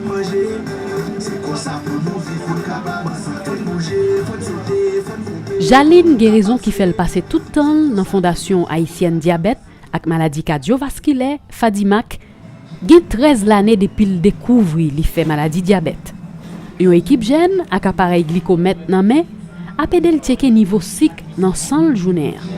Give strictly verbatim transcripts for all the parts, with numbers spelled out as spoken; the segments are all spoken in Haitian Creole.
Manje, se konsa pou nou viv, pou n kapab an sante. Fò n bouje, fò n sote, fò n fouke. Jaline gen rezon ki fè l pase tout tan l nan Fondasyon Ayisyèn Dyabèt ak Maladi Kadyovaskilè, FADIMAC, gen trèz lane depi l dekouvri li fè maladi dyabèt. Yon ekip jèn ak aparèy glikomèt nan men ap ede l tcheke nivo sik nan san l jounen an.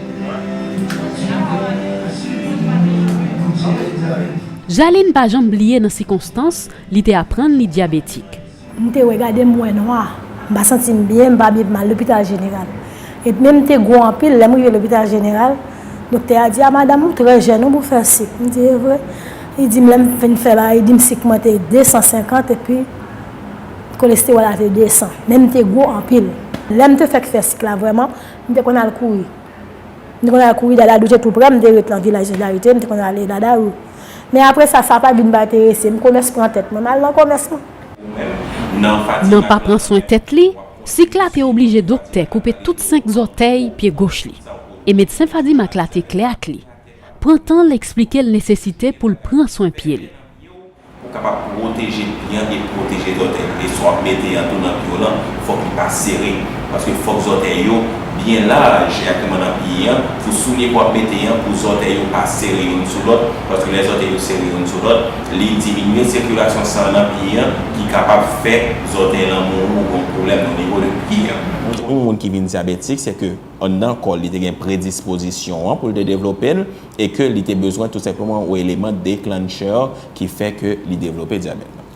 Jaline pa janm bliye nan sikonstans li te aprann li dyabetik. M te wè, gade m wè nwa. M pa santi m byen, m pa byen, m al lopital jeneral. Epi men m te gwo anpil, lè m rive lopital jeneral, doktè a di, "A madanm, ou trè jèn, ou pou fè sik." M di, "E vre?" Li di m, lè m fin fè bagay, li di m sik mwen te de san senkant, epi kolestewòl la te de san. Men m te gwo anpil. Lè m te fèk fè sik la, vrèman, m te konn al kouri. M te konn al kouri, Dadadou te tou prè, m te ret nan vilaj Solidarite, m te konn ale Dadadou. Men apre sa, sa pa vin pa enterese m, komès pran tèt mwen, m al nan komès mwen. Nan pa pran swen tèt li, sik la te oblije doktè koupe tout senk zòtèy pye goch li. E medsen FADIMAC la te klè ak li, pran tan l eksplike l nesesite pou l pran swen pye l. Pou kapab pwoteje pye an e pwoteje zòtèy. E sa w ap mete an tou nan pye w lan, fòk li pa sere. Paske fòk zòtèy yo byen laj egzakteman nan pye an, pou soulye ke w ap mete an, pou zòtèy yo pa sere youn sou lòt. Paske lè zòtèy yo sere youn sou lòt, li diminye sikilasyon san nan pye an, ki kapab fè zòtèy lan mouri ou gen yon pwoblèm nan nivo de pye an. Yon moun ki vin dyabetik, se ke anndan kò l, li te gen predispozisyon an pou l te devlope l, e ke li te bezwen tou senpleman yon eleman declencher ki fè ke li devlope dyabèt la.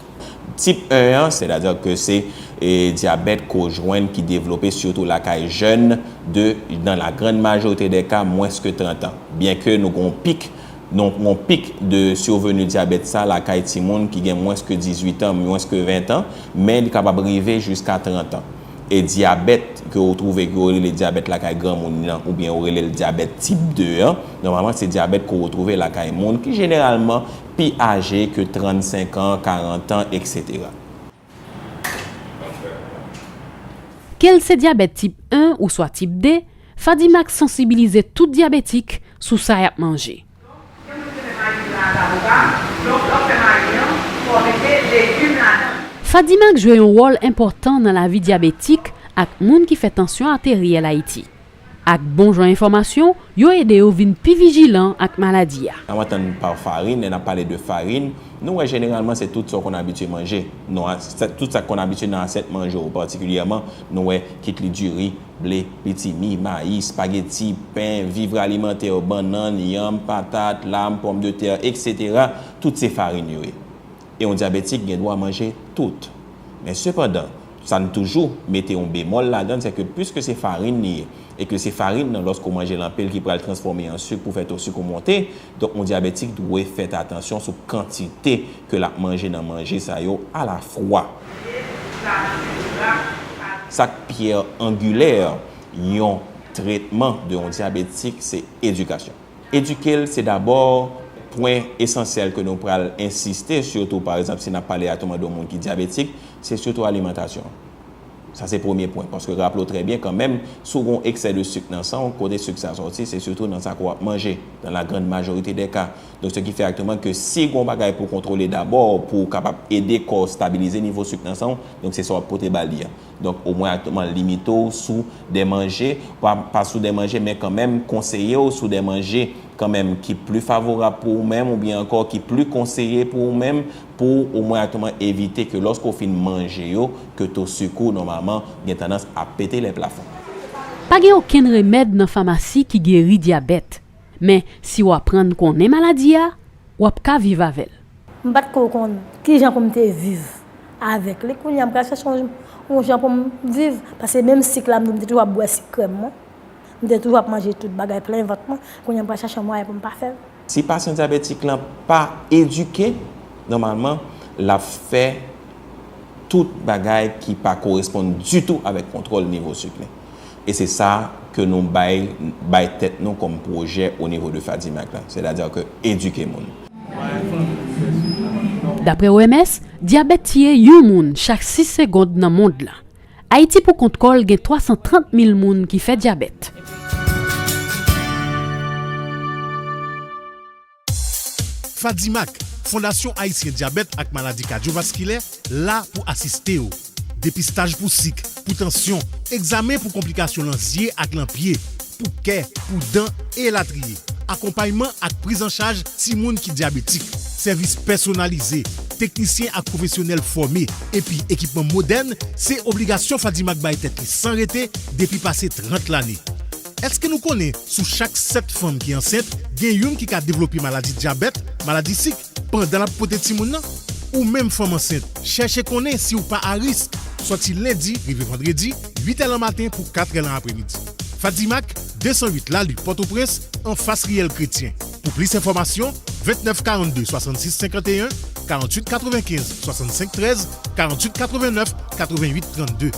Tip en an, sètadi ke se, e, dyabèt ke w jwenn ki devlope sitou lakay jèn de, dans la grande majorité des cas, mwens ke trant an. Byenke nou gen yon pik, nou gen yon pik de survenue dyabèt sa lakay timoun ki gen mwens ke dizuit an, mwens ke ven an, men li kapab rive jiska trant an. E dyabèt ke w twouve ke yo rele dyabèt lakay granmoun nan, oubyen yo rele l dyabèt tip de an, nòmalman se dyabèt ke w twouve lakay moun ki jeneralman pi aje ke trannsenk an, karant an, etsetera. Ke l se dyabèt tip en ouswa tip de, FADIMAC sansibilize tout dyabetik sou sa y ap manje. FADIMAC jwe yon wòl enpòtan nan lavi dyabetik ak moun ki fè tansyon ateryèl Ayiti. Ak bon jan enfòmasyon, yo ede yo vin pi vijilan ak maladi a. Lè n ap tann pa farin, lè n ap pale de farin, nou wè jeneralman se tout sa w konn abitye manje. Non, a, se tout sa k konn abitye nan asyèt manje w, patikilyèman, nou wè kit li diri, ble, pitimi, mayi, espageti, pen, vivre alimentaire, bannann, yanm, patat, lam, pòmdetè, etsetera, tout se farin yo ye. E yon dyabetik gen dwa manje tout. Men sepandan, sa n toujou mete yon bemòl ladan l, se ke piske se farin li ye, e ke se farin nan, lòske w manje l anpil, ki pral transfòme an sik pou fè to sik ou monte, donk yon dyabetik dwe fè atansyon sou kantite ke l ap manje nan manje sa yo alafwa. Sa k pyè angilè yon tretman de yon dyabetik, se edikasyon. Edike l, se dabò pwen esansyèl ke nou pral ensiste, sitou, pa egzanp, si n ap pale aktyèlman de yon moun ki dyabetik, se sitou alimantasyon. Sa se premye pwen, paske raple w trè byen kanmenm, si w gen yon eksè de sik nan san w, kote sik sa sòti, se sitou nan sa ke w ap manje, dans la grande majorité des cas. Donk, se ki fè aktyèlman ke si gen yon bagay pou w kontwole dabò, pou w kapab ede kò w stabilize nivo sik nan san w, donk se sa w ap pote ba li a. Donk, omwen aktyèlman limite w sou de manje, pa, pa sou de manje, men kanmenm konseye w sou de manje kanmenm ki pli favorab pou ou menm, oubyen ankò ki pli konseye pou ou menm, pou omwen aktyèlman evite ke lòske w fin manje yo, ke to sik ou nòmalman gen tandans ap pete lè plafon. Pa gen okenn remèd nan famasi ki geri dyabèt, men si w aprann konnen maladi a, w ap ka viv avè l. M pa t ko konn kijan pou m te viv avèk li. Kounye a, m pral chèche yon, yon jan pou m viv. Paske menm sik la, m di w, m te toujou ap bwè sik krèm mwen. M te toujou ap manje tout bagay plen vant mwen. Kounye a, m pral chèche yon mwayen pou m pa fè l. Si pasyan dyabetik lan pa edike, nòmalman, l ap fè tout bagay ki pa koresponn ditou avèk kontwòl nivo sik li. E se sa ke nou bay, bay tèt nou kòm pwojè o nivo de FADIMAC la, sètadi ke edike moun. Daprè O M S, dyabèt tiye yon moun chak sis segond nan mond lan. Ayiti pou kont kò l gen twa san trant mil moun ki fè dyabèt. FADIMAC, Fondasyon Ayisyen Dyabèt ak Maladi Kadyovaskilè la pou asiste w. Depistaj pou sik, pou tansyon, egzamen pou konplikasyon lan zye ak lan pye, pou kè, pou dan, elatriye. Akonpayman ak prizanchaj timoun ki dyabetik. Sèvis pèsonalize, teknisyen ak pwofesyonèl fòme, epi ekipman modèn, se obligasyon Fadimak bay tèt li san rete depi pase trant lane. Èske nou konnen sou chak sèt fanm ki ansent, gen youn ki ka devlope maladi dyabèt, maladi sik, pandan l ap pote timoun nan? Ou menm fanm ansent, chèche konnen si w pa a risk. Sòti lendi rive vandredi, uit è lanmaten pou kat è lan apremidi. Fadimak, de san uit Lali, Pòtoprens, anfas Riyèl Kretyen. Pou plis enfòmasyon, vennèf karannde swasannsis senkanteyen, karanntuit katrevenkenz swasannsenk trèz, karanntuit katrevenèf katrevenwit trannde.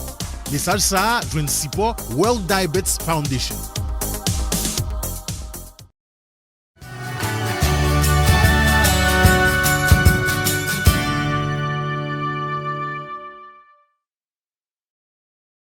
Mesaj sa a jwenn sipò World Diabetes Foundation.